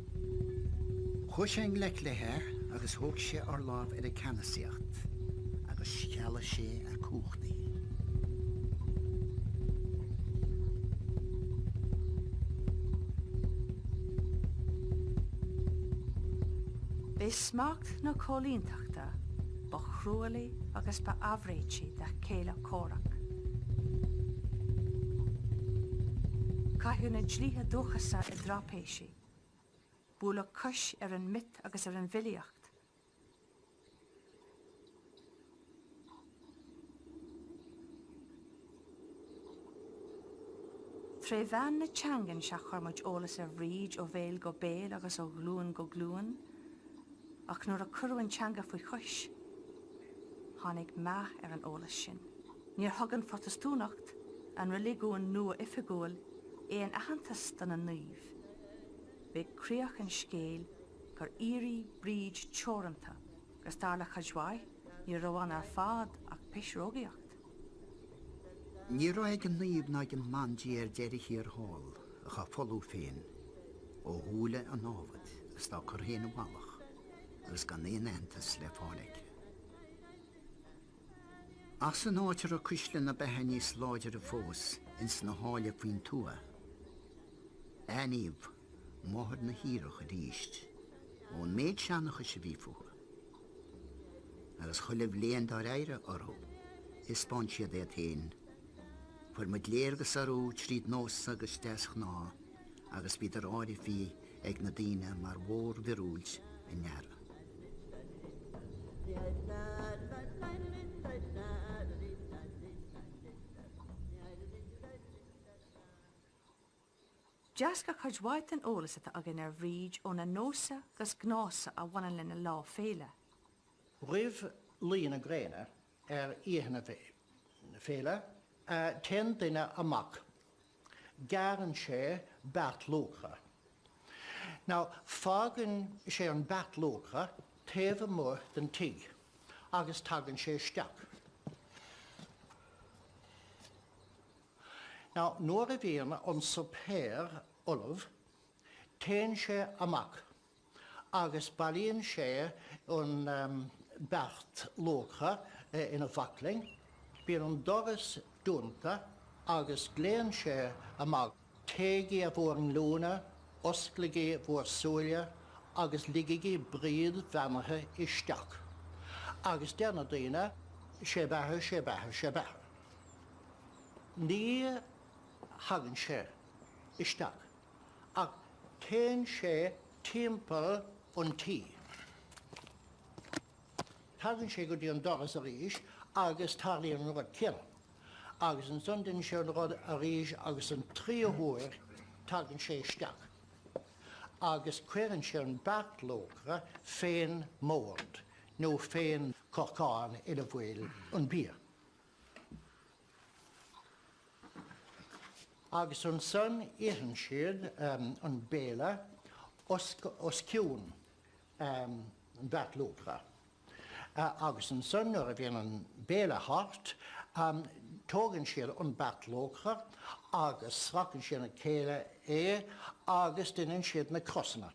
Chuaigh sé i ngleic léi agus thóg sé urlámh ar a ceannasaíocht agus chealaigh sé a cumhachtaí. B'é smacht na coilíneachta ba chruálaí agus ba aimhréití dá chéile comhrac. Caitheadh na dlíthe dúchasacha i dtrapéisí. Buaileadh cois ar an miot agus ar an bhfilíocht. Tré mheán na teangan sea chuir muid eolas ar Bhríd ó bhéal go béal agus ó ghlúin go glúin, ach nuair a cuireadh an teanga faoi chois, tháinig meath ar an eolas sin. Níor thug an Phrotastúnacht, an reiligiún nua oifigiúil, aon aitheantas do na naoimh. B'é críoch an scéil gur éirigh Bríd teoranta agus dar le cuid mhaith, ní raibh ann ar fad ach pisreogaíocht. Ní raibh ag an naomh ná ag an mbandia ar deireadh thiar thall ach á folú féin ó shúile a námhad agus dá cur féin i bhfalach agus gan aon aitheantas le fáil aici. Ach san áit a raibh cuisle na beatha níos láidre fós ins na háille faoin tuath, aithníodh máthair na haorach arís ón méid seanchais a bhí fúthu. Agus chuile bhliain dár éirigh orthu, thaispeáin siad iad féin. Fuair muid léargas orthu tríd nósa agus deasghnáth agus bhíodar áirithe ag na daoine mar mhór-mhiorúilt a ndearadh. D'eascair cuid mhaith den eolas atá againn ar Bhríd ó na nósa 'gus gnása a bhaineann lena lá féile. Roimh luí na gréine ar oíche na féile, téann duine amach, gearrann sé beart luachra. Now, fágann sé an beart luachra taobh amuigh den tigh agus tagann sé isteach. Now, nuair a bhíonn an suipéar. ullamh, téann sé amach agus bailíonn sé an beart luachra ina bhaclainn. Bíonn an doras dúnta agus glaonn sé amach, Téigí ar bhur nglúine, osclaigí bhur súile agus ligigí Bríd bheannaithe isteach. Agus deir na daoine, Sé beatha, sé beatha, sé beatha. Ní thagann sé isteach ach téann sé timpeall an tí. Tagann sé go dtí an doras arís agus tarlaíonn an rud céanna. Agus ansan déanann sé an rud arís agus an tríú huair tagann sé isteach agus cuireann sé an beart luachra fén mbord nó fén corcán ina bhfuil an bia. Agus ansan itheann siad an béile os cionn an bheart luachra. Agus ansan nuair a bhíonn an béile thart, tógann siad an beart luachra agus sracann siad ina chéile é agus deineann siad na crosanna.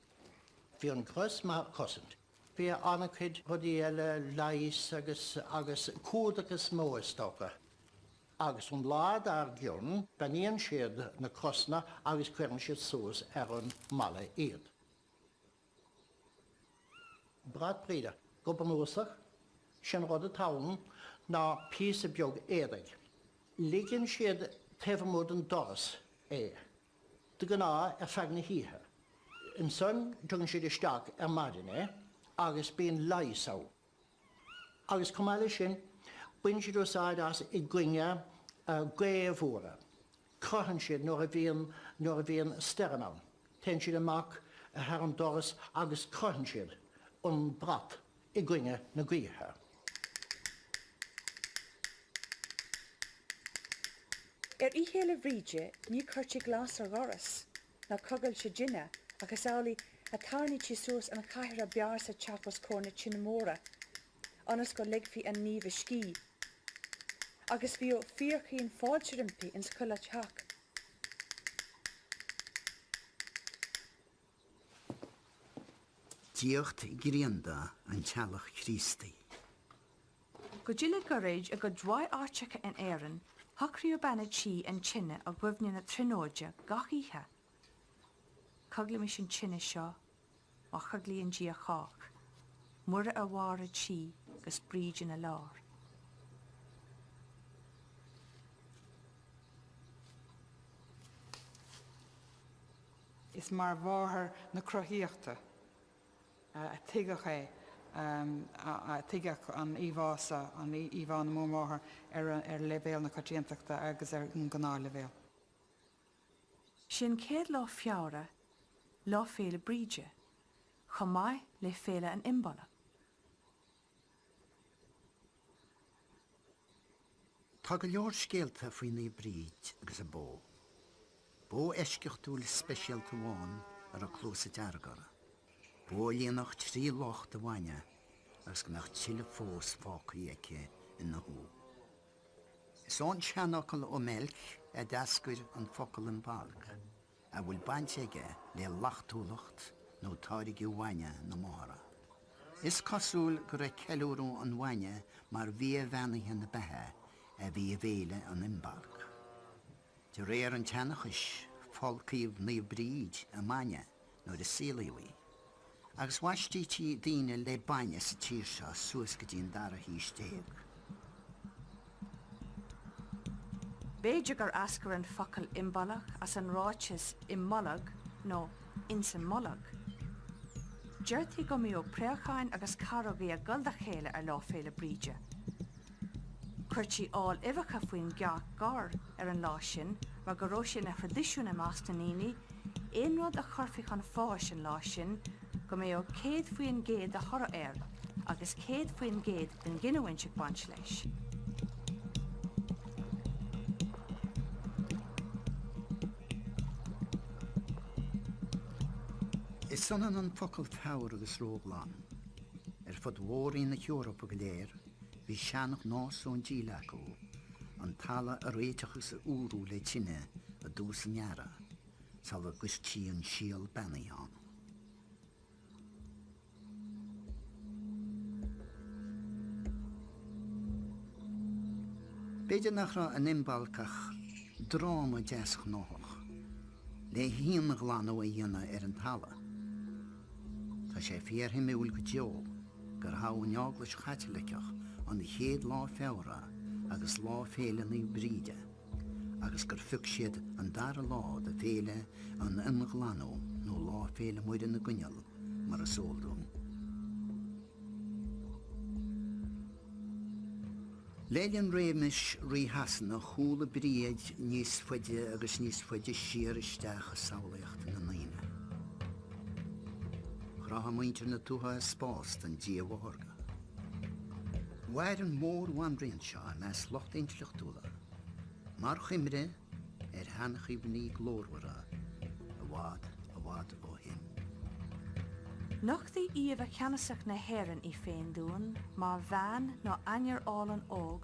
Bhí an cros mar chosaint. Bhí an-chuid rudaí eile, leigheas agus agus cumhdach is mó is dócha. Agus an lá dár gcionn, beannaíonn siad na crosanna agus cuireann siad suas ar an mballa iad. Brat Bríde. Go bunúsach, sé'n rud atá ann ná píosa beag éadaigh. Ligeann siad taobh amuigh den doras é. De ghnáth ar feadh na hoíche. Ansan tugann siad isteach ar maidin é agus bíonn leigheas ann. Agus chomh maith leis sin, baineann siad úsáid as i gcoinne gaoth mhóra. Croitheann siad nuair a bhíonn nuair a bhíonn stoirm ann. Téann siad amach thar an doras agus croitheann siad an brat i gcoinne na gaoithe. Ar Oíche Fhéile Bhríde ní chuirtí glas ar dhoras ná coigilt i dtine ach is amhlaidh a tarraingítí suas an chathaoir ab fhearr sa teach os comhair na tine móire ionas go ligfí an naomh a scíth. Agus bhíodh fíorchaoin fáilte roimpi ins chuile theach. Diacht Ghrianda an Teallach Chríostaí. Go dtí le gairid i gcuid mhaith áiteacha in Éirinn, shocraíodh bean a' tí an tine i gcuimhne na Tríonóide gach oíche. Coiglímis an tine seo mar choiglíonn Dia chách, Muire ar bharr a' tí 'gus Bríd ina lár. Is mar mháthair na cruthaíochta a tuigeadh é, a tuigeadh an íomhá seo, an íomhá na Mór-Mháthar ar leibhéal na coitiantachta agus ar an ngnáthleibhéal. Sé an chéad lá Feabhra Lá Féile Bríde, chomh maith le Féile an Imbolc. Tá go leor scéalta faoi Naomh Bríd agus a bó. Bó eisceachtúil speisialta amháin a raibh cluasa dearga uirthi. Bó a líonfadh 3 loch de bhainne agus go mbeadh tuilleadh fós fágtha aici ina hú. Is ón seanfhocal Oimelc a d'eascair an focal Imbolc. a bhfuil baint aige le lachtúlacht nó táirgeadh bhainne na máthara. Is cosúil go raibh ceiliúradh an bhainne mar bhia bheannaithe na beatha a bhí i bhféile an Imbolc. De réir an tseanchais, folcaíodh Naomh Bríd i mbainne nuair a saolaíodh í. Agus bhaistítí daoine le bainne sa tír seo suas go dtí an dara haois déag. B'fhéidir gur eascair an focal imbolc as an ráiteas i mbolg nó ins an mbolg. Deirtí go mbíodh préacháin agus carógaí ag gol dá chéile ar Lá Féile Bríde. Chuirtí ál uibheacha faoin gcearc gorr ar an lá sin mar go raibh sé ina thraidisiún i measc na ndaoine aon rud a chuirfí chun fáis an lá sin go mbeadh 100% de thoradh air agus 100% den ghiniúint ag baint leis. Is ionann an focal Feabhra agus róghlan. Ar fud mhór-roinn na hEorpa go léir, Bhí seanghnás ón díle acu an talamh a réiteach agus a fhuarú le tine i dtús an earraigh. sula gcuirtí an síol beannaithe ann. B'fhéidir nach raibh in Imbolc ach dráma deasghnáthach le híonghlanadh a dhéanamh ar an talamh. Tá sé fíorshuimiúil go deo gur thogh an Eaglais Chaitliceach an chéad lá Feabhra agus Lá Féile Naomh Bríde agus gur phioc siad an dara lá do Féile an Ionghlanadh nó Lá Féile Muire na gCoinneal mar is eol dúinn. Le linn réimeas Rí Shasana chúlaigh Bríd níos faide agus níos faide siar isteach i samhlaíocht na ndaoine. Chruthaigh muintir na tuaithe spás don Dia Mháthartha. Mhair an mhór-bhanríon seo i measc lucht intleachtúla mar choimre ar sheanchuimhní glórmhara i bhfad, i bhfad ó shin. Nochtaigh íomha cheannasach na hÉireann í féin dúinn mar bhean nó ainnir álainn óg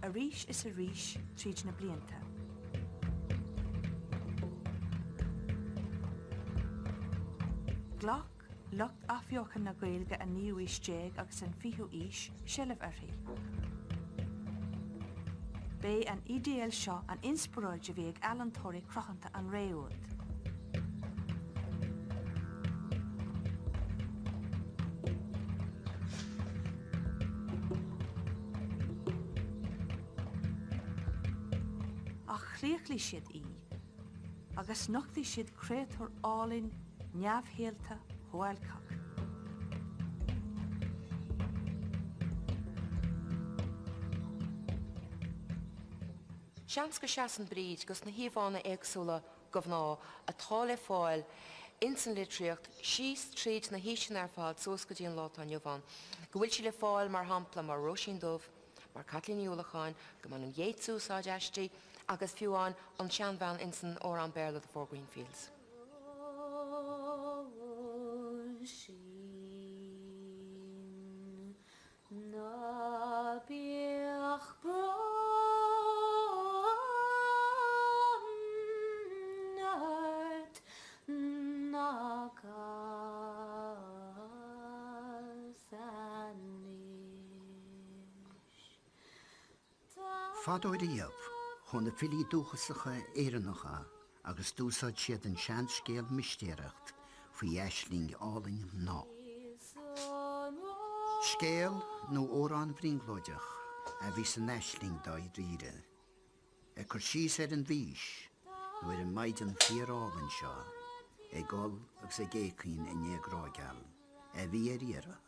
arís is arís tríd na blianta. Ghlac lucht athbheochan na Gaeilge an naoú aois déag agus an fichiú aois seilbh uirthi. B'é an idéal seo an inspioráid a bhí ag ealaíontóirí cruthanta an ré úd. Ach chlaochlaigh siad í. Agus nochtaigh siad créatúr álainn neamhshaolta shuáilceach. Seans go seasann Bríd dos na híomhánna éagsúla de mhná atá le fáil ins an litríocht síos tríd na haoiseanna ar fad suas go dtí an lá atá inniu ann, go bhfuil sí le fáil mar shampla mar Róisín Dubh, mar Caitlín Uí Uallacháin, go mbaineann Yeats úsáid aisti agus fiú amháin an seanbhean ins an amhrán Béarla The Four Green Fields. Róisín, ná bíodh brón ort ná cás anois. Fadó riamh, chuaigh na filí dúchasacha Éireannacha agus d'úsáid siad an seanscéal mistéireach faoi aisling álainn mná. Scéal nó amhrán brionglóideach a bhí san aisling dáiríre, ag cur síos ar an bhfís nó ar an maighdean fíor-álainn seo ag gol agus ag éagaoin i ndiaidh grá geal a bhí ar iarraidh.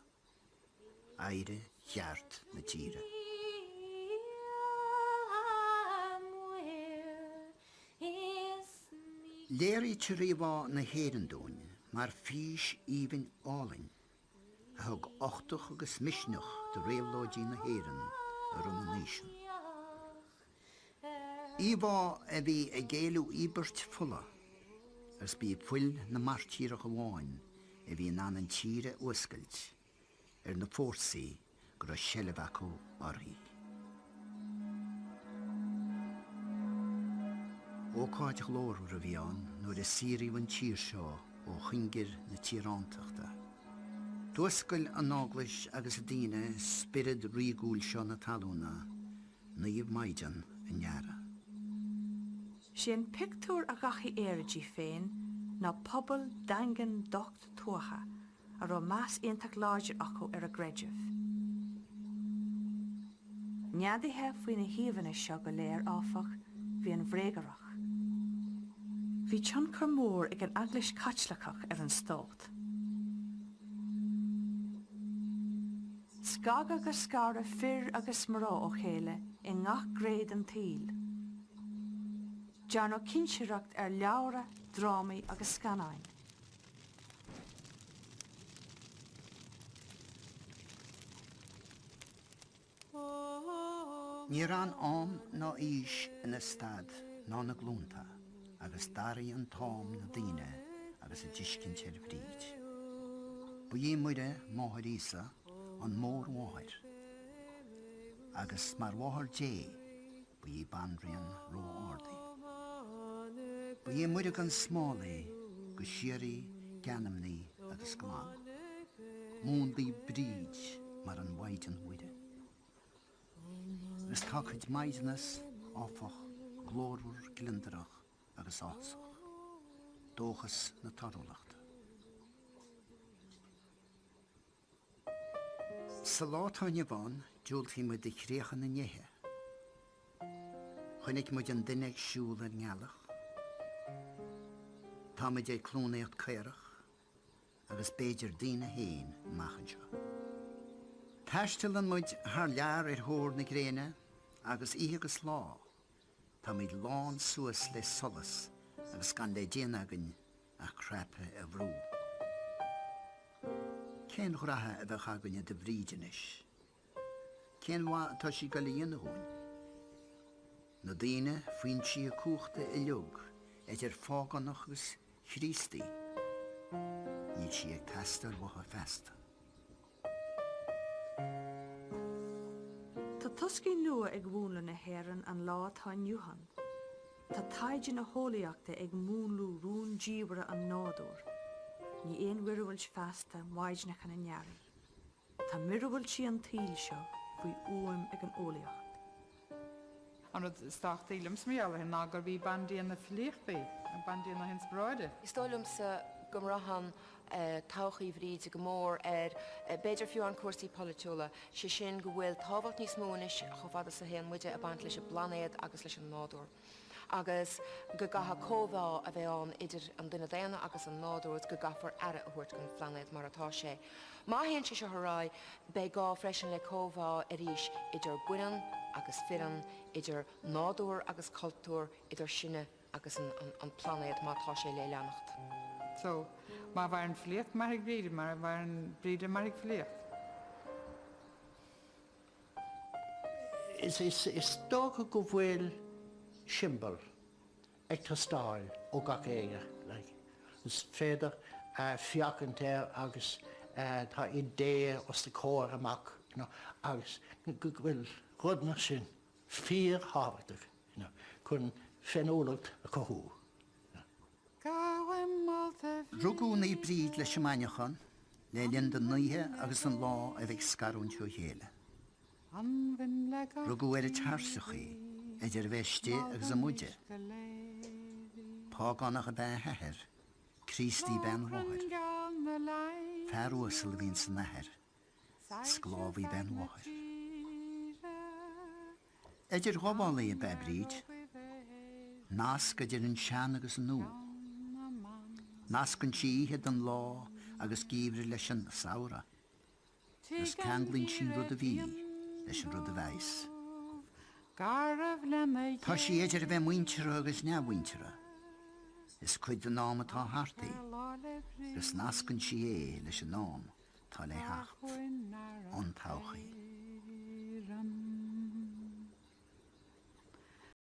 Éire cheart na tíre. Léirítear íomhá na hÉireann dúinn mar fís aoibhinn álainn a thug uchtach agus misneach do réabhlóidí na hÉireann i rith na n-aoiseanna. Íomhá a bhí ag éileamh íobairt fola agus ba í fuil na mairtíreach amháin a bhí in ann an tír a fhuascailt ar na fórsaí go raibh seilbh acu uirthi. Ócáid ghlórmhar a bhí ann nuair a saoraíodh an tír seo ó chuingir na tíorántachta. D'fhuascail an Eaglais agus a daoine spiorad ríogúil seo na talúna Naomh Maighdean i ndeara. Sé an pictiúr a dhathaigh Éire di féin ná pobal daingean docht tuaithe a raibh meas iontach láidir acu ar a gcreideamh. Neadaithe faoi na híomhánna seo go léir, áfach, bhí an bhréagriocht. Bhí tionchar mór ag an Eaglais Chaitliceach ar an stát. Scagadh agus scaradh fir agus mná ó chéile i ngach gné den tsaoil. Dearnadh cinsireacht ar leabhra, drámaí agus scannáin. Níor fhan am ná aois ina stad ná na glúnta agus d'athraigh an t-am na daoine agus a dtuiscint ar Bhríd. Ba í Muire, máthair Íosa, an mhórmháthair agus mar mháthair Dé ba í banríon ró-ard í. Ba í Muire gan smál í, go síoraí, geanmnaí agus glan. Múnlaíodh Bríd mar an Mhaighdean Mhuire. Agus tá a cuid maighdeanas, áfach, glórmhar, gliondarach agus áthasach. Dóchas na torthúlachta. Sa lá atá inniu ann, diúltaíonn muid do chríocha na ndéithe. Chonaic muid an duine ag siúl ar an ngealach. Táimid ag clónaíocht caorach, agus b'fhéidir daoine féin amach anseo. Taistealann muid thar lear ar thóir na gréine, agus oíche agus lá, táimid lán suas le solas agus gan le déanamh againn ach cnaipe a bhrú. Cén ghraithe a bheadh againne do Bhríd anois? Cén mhaith atá sí ag goil a dhéanamh dhúinn? Na daoine, foinsí a cumhachta uileag, idir phágánach agus Chríostaí, níl sí ag teastáil uathu feasta. Tá toscaí nua ag múnlú na hÉireann an lá atá inniu ann. Tá taighde na heolaíochta ag múnlú rúndiamhra an nádúir. Ní aon mhíorúilt feasta maighdeanacha na n-earraí. Tá míorúiltí an tsaoil seo faoi uaim ag an eolaíocht. An rud is tábhachtaí liomsa mar gheall uirthi ná gurb í bandia na filíochta í, bandia na hinspioráide. Is dóigh liomsa go mbraitheann todhchaí Bhríde go mór ar, b'fhéidir fiú amháin cúrsaí polaitiúla, sé sin go bhfuil tábhacht níos mó anois chomh fada is a théann muide ag baint leis an bplainéad agus leis an nádúr. agus go gcaithfidh cóimheá a bheith ann idir an duine daonna agus an nádúr agus go gcaithfear aire a thabhairt don phlainéad mar atá sé. Má théann sé seo ar aghaidh, beidh gá freisin le cóimheá arís idir baineann agus fireann, idir nádúr agus cultúr, idir sinne agus an plainéad má tá sé le leanacht. So, má mhaireann filíocht, mairfidh Bríde, má mhaireann Bríde, mairfidh filíocht. Is dócha go bhfuil siombail ag teastáil ó gach éinne, like. Is féidir féachaint air agus tá idea os do chomhair amach, you know, agus go bhfuil rud mar sin fíorthábhachtach, you know, chun féiniúlacht a chothú. Rugadh Naomh Bríd leis an mbainiachán le linn don oíche agus an lá a bheith ag scarúint ó chéile. Rugadh ar an tairseach í, idir a bheith istigh agus amuigh de. Págánach ab ea a hathair, Críostaí ab ea an mháthair. Fear uasal a bhí ins an athair, sclábhaí ab ea an mháthair. Idirghabhálaí ab ea Bríd, nasc idir an sean agus an nua. Nascann sí oíche don lá agus geimhreadh leis an samhradh, agus ceanglaíonn sí an rud a bhí leis an rud a bheas. Tá sí idir a bheith muinteartha agus neamh-mhuinteartha. Is cuid den am atá thart í, agus nascann sí é leis an am atá le theacht, an todhchaí.